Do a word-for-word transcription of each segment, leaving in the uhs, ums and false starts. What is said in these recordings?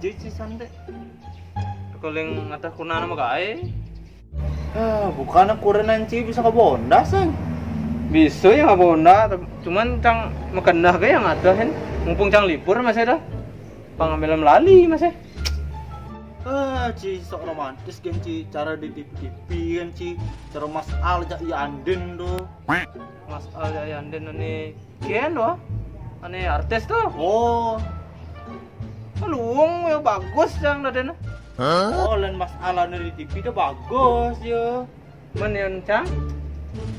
Jadi si Sandre. Keliling atas kunana mah gaé. Ah, bukannya kurenan Ci bisa ke Bonda, Seng? Bisa ya ke Bonda, cuman cang makendah ke yang ada kan. Mumpung cang libur masih ada. Pangambil lali masih. Ah, Ci sok romantis kan Ci, cara di T V T V kan Ci, cara Mas Al jak Yandin tuh. Mas Al jak Yandin ini kian doh. Ane artis tuh. Oh. Luung ya bagus yang dadena. Oh, lain Mas Al anu di T V tuh bagus ya. Men yang cang?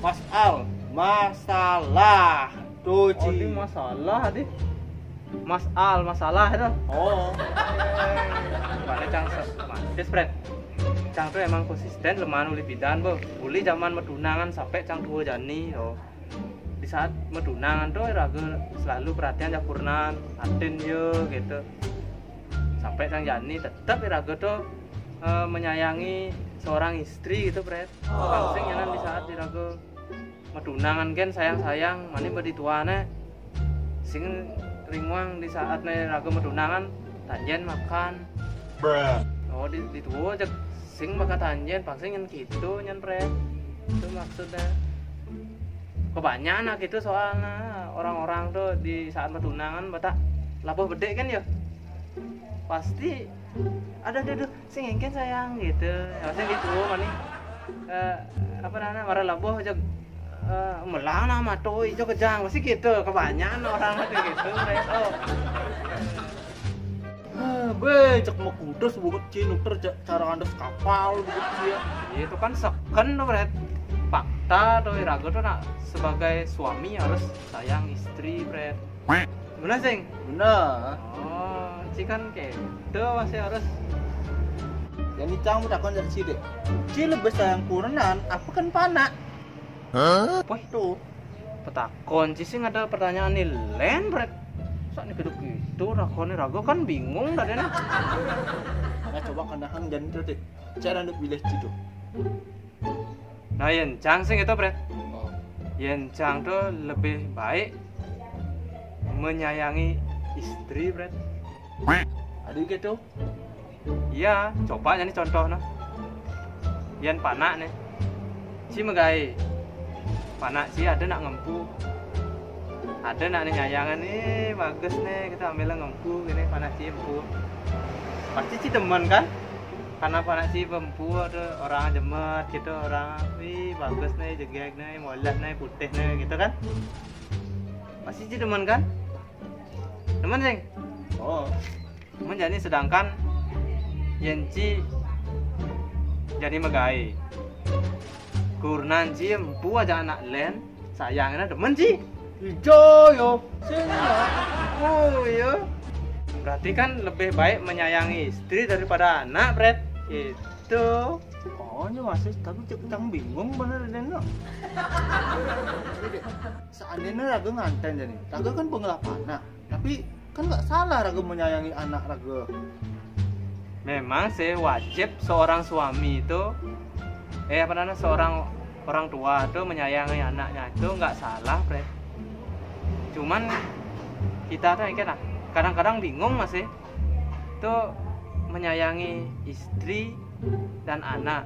Mas Al, masalah. Tuh, Ci. Oh, ini masalah, di. Mas Al, masalah itu. Oh. Pada cang se-, romantis, Pret. Cang tuh emang konsisten lemah uli bidan, Bo. Uli zaman metunangan sampai cang tua jani, oh. Di saat metunangan tuh raga selalu perhatian jak kurenan, atin ya gitu. Sampai cang jani tetap raga tuh eh, menyayangi seorang istri gitu, Pret. Pangsing nyanan di saat di raga metunangan kan sayang-sayang, mani badi tuane. Sing ringuang di saat ne raga metunangan, tanjen makan. Oh, di, di tua aja sing bakal tanjen, pangsing nyen gitu, nyen, Pret. Itu maksudnya. Kebanyakan gitu soalnya orang-orang tuh di saat metunangan bata labuh bedé kan ya. Pasti ada, ada, ada sing engken sayang gitu. Ya, maksudnya gitu, mani eh, apa namanya, marah labuh aja eh, melang nama tuh ijo kejang, pasti gitu. Kebanyakan orang tuh gitu, Pret. Oh. Ah, be, cek mau kudos buat Ci, nuker ca-, cara ngandes kapal buat Ci ya. Iya, itu kan seken tuh, Pret. Fakta tuh, raga tuh nak sebagai suami harus sayang istri, Pret. Bener, Sing? Bener. Oh, Ci kan kayak itu masih harus. Yang ini cang mau takon jak Ci deh. Ci lebih sayang kurenan apa kan panak? Hah? Wah, tuh. Petakon Ci sing ada pertanyaan nih, len, Pret. Sak nih gitu-gitu, rakonnya raga kan bingung dadena. Nah, coba kan dahang dan itu deh. Cara untuk pilih Ci tuh. Nah, yen cang sing itu, Pret. Oh. Yen cang tuh lebih baik menyayangi istri, Pret. Aduh gitu. Iya, coba nih contoh no. Yen panak nih. Ci megai. Panak Ci ada nak ngempu. Ada nak nih nyayangan nih, bagus nih, kita ambil ngempu gini, panak Ci empu. Pasti Ci demen kan? Karena panak Ci empu ada orang jemet gitu, orang, wih, bagus nih, jegeg nih, molat nih, putih nih gitu kan? Pasti Ci demen kan? Demen, Sing? Oh. Menjadi sedangkan yen Ci jadi megai. Kurenan Ci empu aja anak len, sayangnya demen Ci. Ijo yo, sing ya. Oh iya. Berarti kan lebih baik menyayangi istri daripada anak, Pret. Itu. Oh, ini masih tapi cek cang bingung bener dan no. Seandainya raga nganten jadi, raga kan pengelapana, tapi kan nggak salah raga menyayangi anak raga. Memang sih wajib seorang suami itu, eh, apa namanya, seorang orang tua itu menyayangi anaknya itu nggak salah, Pret. Cuman kita tuh kayak lah, kadang-kadang bingung masih tuh menyayangi istri dan anak.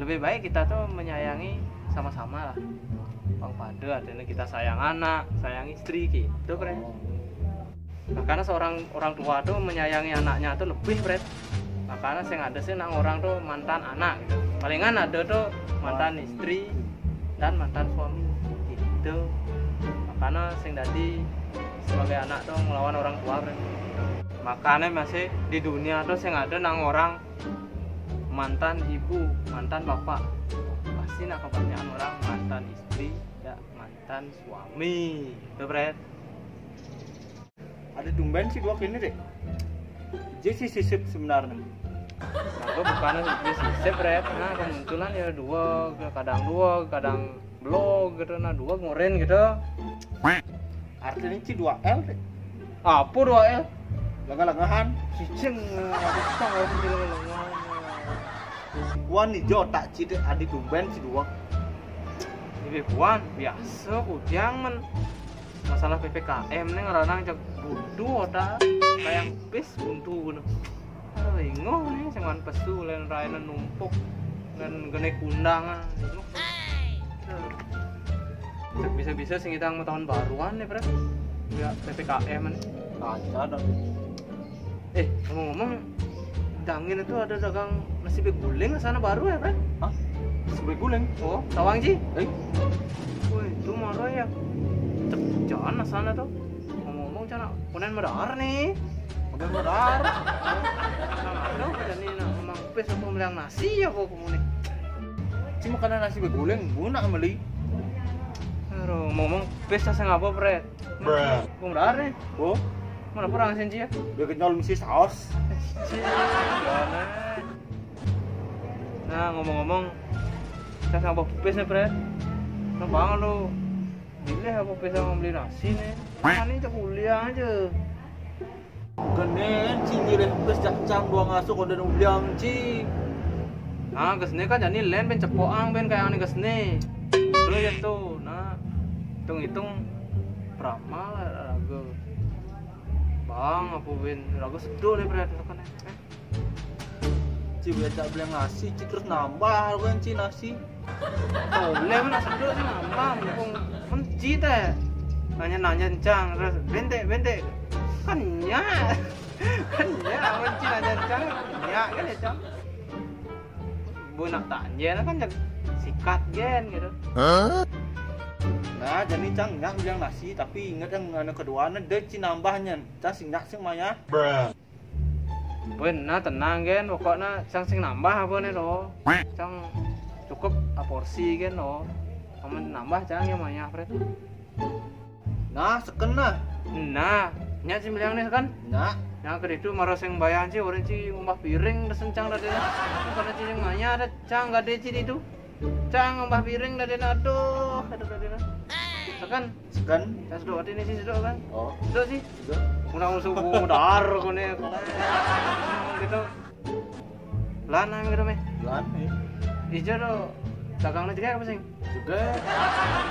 Lebih baik kita tuh menyayangi sama-sama lah. Bang pada artinya kita sayang anak, sayang istri gitu, Pret. Makanya seorang orang tua tuh menyayangi anaknya tuh lebih, Pret. Makanya sing ada sih nang orang tuh mantan anak gitu. Palingan ada tuh mantan istri dan mantan suami gitu. Makanya sing dadi sebagai anak tuh ngelawan orang tua, Pret. Makanya masih di dunia tuh sing ada nang orang mantan ibu, mantan bapak. Pasti nak kebanyakan orang mantan istri, ya mantan suami. Itu, Pret. Ada tumben sih dua kini deh. Jadi si sisip sebenarnya. Nah, gue bukannya si sisip, Pret. Nah, kemunculan ya dua, kadang dua, kadang blog gitu, nah dua ngurin gitu. Artinya Ci dua L deh. Apa dua L? Lengah-lengahan. Cicing, eh, apa sih, nggak usah bilang lengahan. Wan ijo tak Ci deh, adi tumben si dua. Ini buan biasa kujang men. Masalah P P K M nih ngeranang cek buntu otak kayak pis buntu gitu. Bingung nih, sing wan pesu, lain raina numpuk, lain gene kundangan. Bingung. Bisa-bisa sing kita mau tahun baruan nih, Pret. Ya, P P K M nih. Ada dong. Eh, ngomong-ngomong, Dangin itu ada dagang nasi beguling sana baru ya, Pret? Hah? Nasi beguling? Oh, tawang ji? Eh? Woi, itu marah ya. Cek jana sana tuh. Ngomong-ngomong, cana kunen medar nih. Kunen medar. Nah, ada apa nih, nak, memang pes apa meliang nasi ya, apa kamu nih? Cuma karena nasi beguling, guna meli. Aduh, ngomong pes sasang apa, Pret? Bruh. Bung Dar nih. Oh, mana kurang sih, Ci, ya? Dia kenyal mesti saus. Ci, gimana? Nah, ngomong-ngomong, saya sama Pupis nih, Pret. Kenapa lu milih apa Pupis sama beli nasi nih? Kan ini kuliah aja. Genen, Ci, milih Pupis jak cang dua ngasuh kode nubliang, Ci. Nah, kesini kan jadi len ben cepoang ben kayak aneh kesini. Terus ya tuh, nah, hitung-hitung beramal ragu. Bang, apa ben ragu seduh deh, Pret, kan, eh. Ci, beda beli nasi, Ci, terus nambah kan, Ci, nasi. Boleh mana seduh sih nambah, mumpung menci teh. Nanya-nanya cang, terus bentek, bentek. Kan nya. Kan nya, menci nanya cang, nya kan ya, Cang. Bu nak tanya kan, sikat gen gitu. Nah, jadi cang nggak bilang nasi, tapi ingat yang anu kedua, ada, Ci, nambahnya. Cang sing nggak sing maya. Bruh. Pun nah, tenang gen, pokoknya cang sing nambah apa nih, loh. Cang cukup aporsi gen, loh. Kamu nambah cang yang maya, Pret. Nah, seken nah. Nah, nya sih bilang nih kan. Nah, yang kedua itu marah sing bayar sih, orang sih ngubah piring, udah sencang tadi. Karena sih yang maya ada cang gak ada sih itu. Cang ngubah piring tadi, aduh, aduh tadi. Seken. Seken. Cang sedok hati ini sih sedok kan. Oh. Sedok sih. Sedok. Kurang subuh dar kone. Gitu. Lanang gitu meh. Lan, eh. Ijo do dagang aja kayak apa sih? Juga.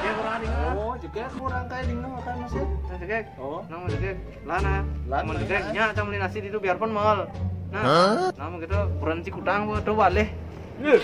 Dia kurang ada. Oh, juga kurang kayak dino kan, Mas, ya? Nah, juga. Oh. Nang juga. Lana. Lan, Mun lan, juga lan. Nya cang beli nasi itu biarpun mahal. Nah, hah? Namun kita kurang si kutang gua tuh balik. Iya.